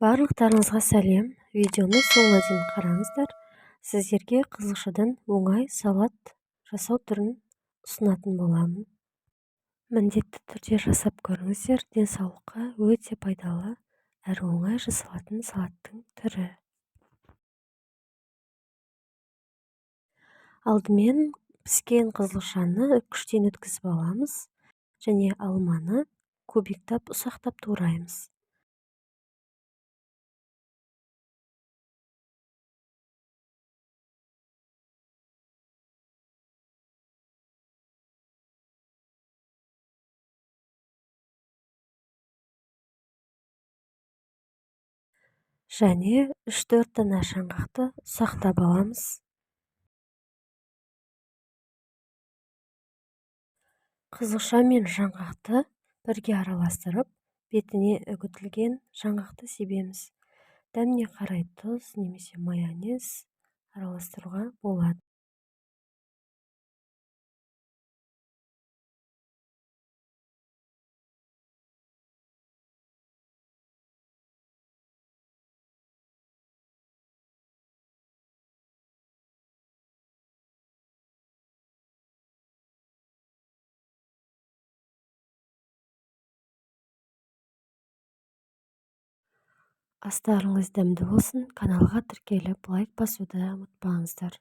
Барлықтарыңызға сәлем! Видеоны соңына дейін қараңыздар. Сіздерге қызылшадан оңай салат жасау түрін ұсынатын боламын. Міндетті түрде жасап көріңіздер, денсаулыққа өте пайдалы әрі оңай жасалатын салаттың түрі. Алдымен піскен қызылшаны үккіштен өткізіп аламыз және алманы кубиктап ұсақтап тураймыз. Және 3-4 дана жаңғақты ұсақтап аламыз. Қызылша мен жаңғақты бірге араластырып, бетіне үгітілген жаңғақты себеміз. Дәміне қарай тұз немесе майонез араластыруға болады. Астарыңыз дәмді болсын! Каналға тіркеліп, лайк басуды ұмытпаңыздар.